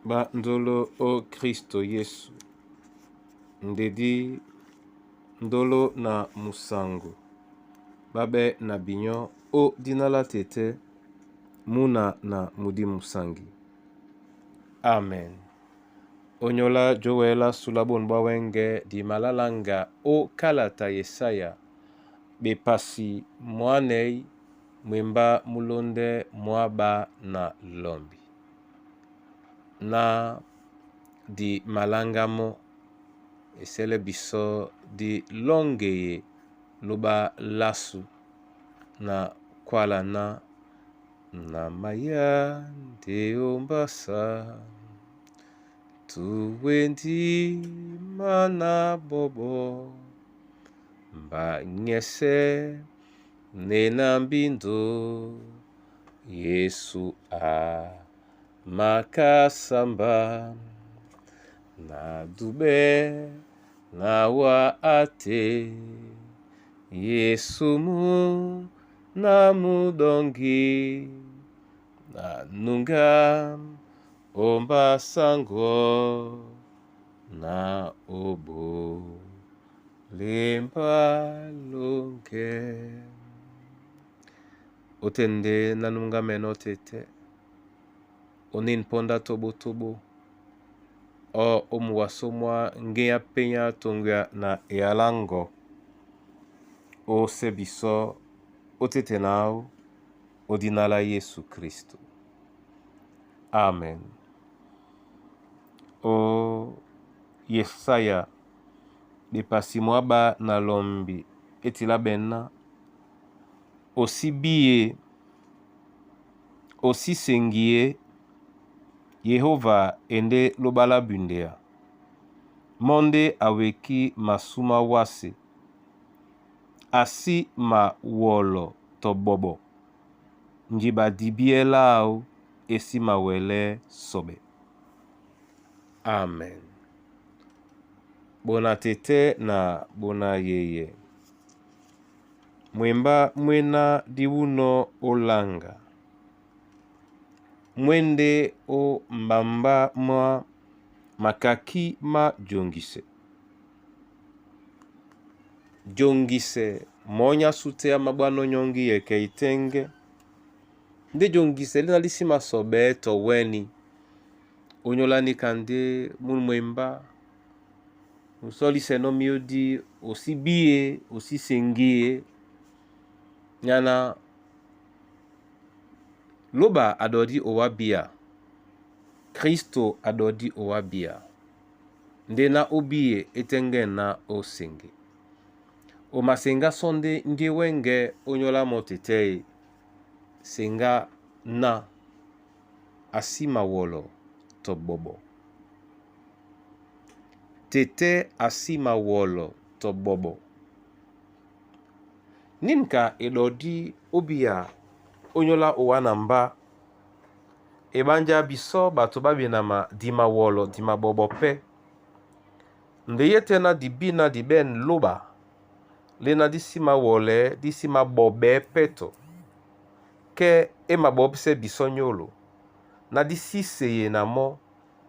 Bandolo ó Kristo Yesu, ndedi ndolo na musango babe na binyo o dina la Tete muna na Mudimu Sangi. Amen. Onyola jowela sula bonu bwa wenge di malalanga o kalata Yesaya bepasi mwanei mwemba mulonde mwaba na lombi. Na di malanga mo esele biso di longeye luba lasu na kwalana na maya nde ombasa tuwendi mana bobo mbanyese nena mbindo Yesu a makasamba na dube na wa ate Yesu mu na mudongi na nunga ombasango na obo lemba longe otende na nunga meno tete onin ponda tobotobo o omuwaso mwa nge ya penya tongwa na ealango ose biso otete nao odinala Yesu Kristo. Amen. O Yesaya bepasi mwaba na lombi etila bena osi biye osi sengie Yehova ende lobala bundea monde aweki masuma wase asi ma wolo to bobo njiba dibiela esi mawele sobe. Amen. Bona tete na bona yeye. Mwemba mwena diwuno olanga. Mwende o mbamba mwa makaki ma jongise. Jongise monya sute amabwano nyongi yeke itenge. Nde jongise lina lisima sobe to weni. Onyolani kande mun mwemba. Usolise no miodi osi biye osi sengie. Nyana loba adodi owa bia. Kristo adodi owa bia. Nde na obiye etenge na osenge. Omasenga sonde nge wenge onyola mo tete senga na asima wolo to bobo. Tete asima wolo to bobo. Ninka edodi obia onyola owa na mba ebanja biso bato babinama dima wolo dima bobo pe nde ye te na dibina diben loba lena disima wole disima bobe peto ke ema bobse biso nyolo na disiseye na mo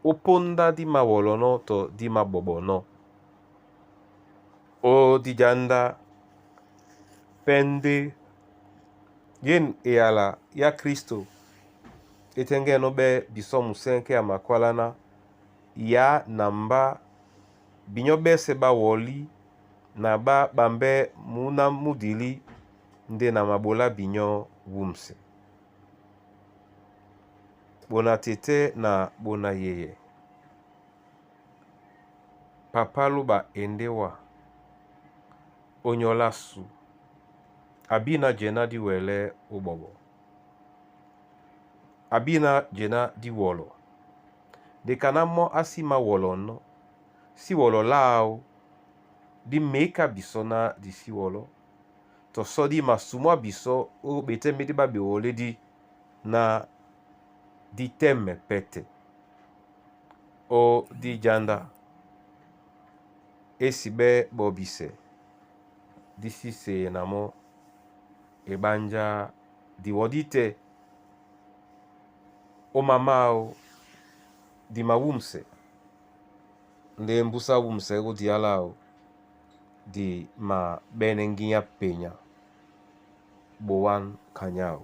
oponda dima wolo no to dima bobo no o dijanda pende yen eyala ya Kristo etenge no be biso musenke ya makwalana ya na mba binyo bese bawoli na ba bambe muna mudili nde na mabola binyo wumse. Bona tete na bona yeye. Papa loba endewa onyola su abina jena di wele obobo. Abina jena di wolo. De kana mo asima wolo no. Si wolo lao di meka biso na di si wolo. To so di masumwa biso o bete medi ba bewole di na di teme pete. O di janda esi be bobise di sise na mo ebanja di wodite o mama o Di mawûmsɛ ndé mbúsá wûmsɛ ó diá láō di maɓɛ́nɛ́ ŋgínya penya ɓowan kanyáō.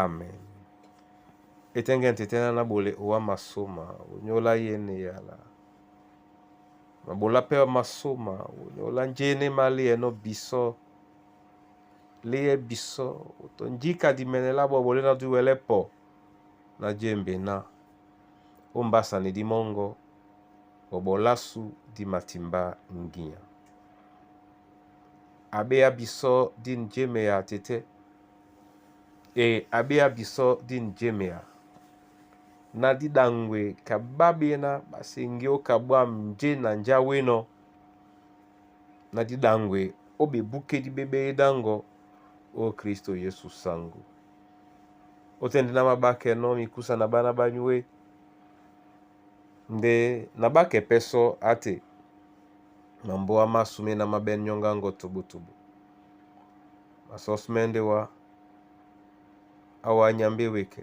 Amen. Etɛ́ŋgɛ́ ntɛ́tɛ́ ná náɓolɛ owá masóma, onyóla yɛ́nɛ eyala. Maɓolá pɛ́ masóma, onyóla njéné maléɛnɔ́ bisɔ́, léyɛ bisɔ́, tɔ njíka dimɛnɛ lá ɓɔɓɔ lé ná dúwɛlɛ́ pɔ ná jembe ná ó mbásani dí mɔ́ŋgɔ́, ɓɔɓɔ lásu dí matimbá ŋginya. Aɓéá bisɔ́ dîn jémea tɛ́tɛ́. E aɓéá bisɔ́ dîn jémea ná dí ɗaŋgwe ka ɓá ɓéná ɓá seŋgí ó kabwâm njé na njá wénɔ̄ ná dí ɗaŋgwe ó ɓebúkédí ɓé ɓéédáŋgɔ ó Kristo Yesu saŋgó. Ó tɛ́ ndé ná máɓákɛnɔ́ mikúsa na ɓána ɓá nyúe ndé na ɓákɛ pɛ́ sɔ́ á te mambóa másū méná má ɓɛ́n nyɔ́ŋgáŋgɔ́ toɓótoɓó. Masɔ́smɛ́ ndé wá awa Nyambé wekɛ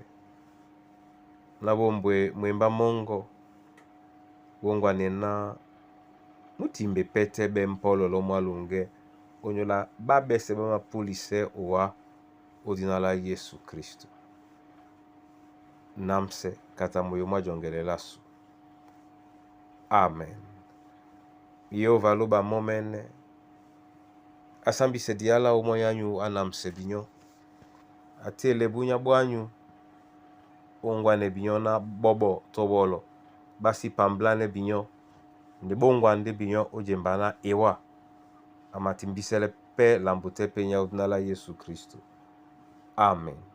ná bómbwe mwembá mɔ́ŋgɔ́ wóŋgwanɛ ná mú timbe pɛ́tɛ́ ɓɛ́ mpɔ́lɔ̀lɔ́ mwálɔŋgɛ́ ónyólá ɓá ɓɛ́sɛ̄ ɓá mapúlisɛ́ owá ó dina lá Yésu Kristo. Námsɛ kata moyo mwá jɔŋgɛlɛ lásu. Amen. Yéhôva lóɓa mɔ́ mɛ́nɛ́, á sámbisɛ diá láō mwányányu á námsɛ binyɔ́. A télɛ búnyá bwányu, óŋgwanɛ binyɔ́ ná ɓɔɓɔ tɔ wɔlɔ ɓá sí pamblánɛ́ binyɔ́, nde ɓóŋgwan ndé binyɔ́ ó jemba ná ewá a matimbísɛ́lɛ́ pɛ́ lambo tɛ́ penyá ó dina lá Yésu Kristo. Amen.